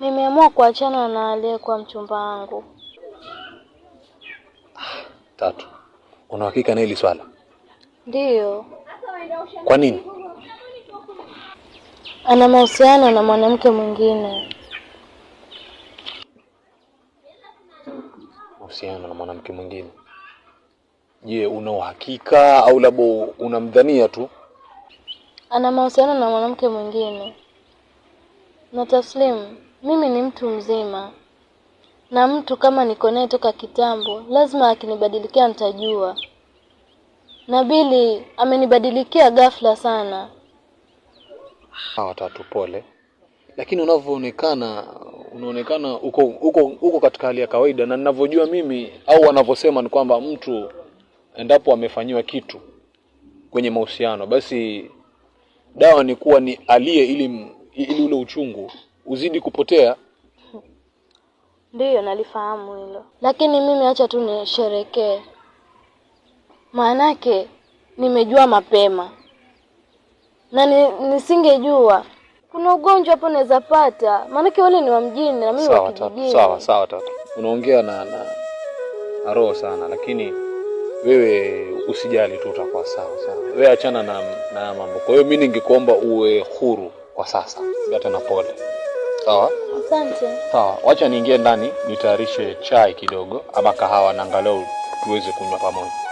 Nimeamua kuachana na aliyekuwa mchumba wangu. Tatu, una hakika na hili swala? Ndiyo. Kwa nini? Ana mahusiano na mwanamke mwingine. Mahusiano na mwanamke mwingine? Je, una uhakika au labda unamdhania tu? Ana mahusiano na mwanamke mwingine. Na Taslimu, mimi ni mtu mzima, na mtu kama niko naye toka kitambo, lazima akinibadilikia nitajua. Nabili amenibadilikia ghafla sana. Hawa Tatu, pole, lakini unavyoonekana unaonekana uko katika hali ya kawaida, na ninavyojua mimi au wanavyosema ni kwamba mtu endapo amefanyiwa kitu kwenye mahusiano, basi dawa ni kuwa ni alie ili ule uchungu uzidi kupotea. Ndiyo, nalifahamu hilo, lakini mimi acha tu nisherekee, maanake nimejua mapema, na nisingejua kuna ugonjwa hapo naweza pata, maanake wale ni wa mjini na mimi wa Sawa Tatu, kijijini. sawa Tatu, unaongea na roho sana, lakini wewe usijali tu, utakuwa sawa sawa. Wewe achana na mambo. Kwa hiyo mimi ningekuomba uwe huru kwa sasa, hata na pole. Sawa? Asante. Sawa, wacha niingie ndani nitayarishe chai kidogo ama kahawa na angalau tuweze kunywa pamoja.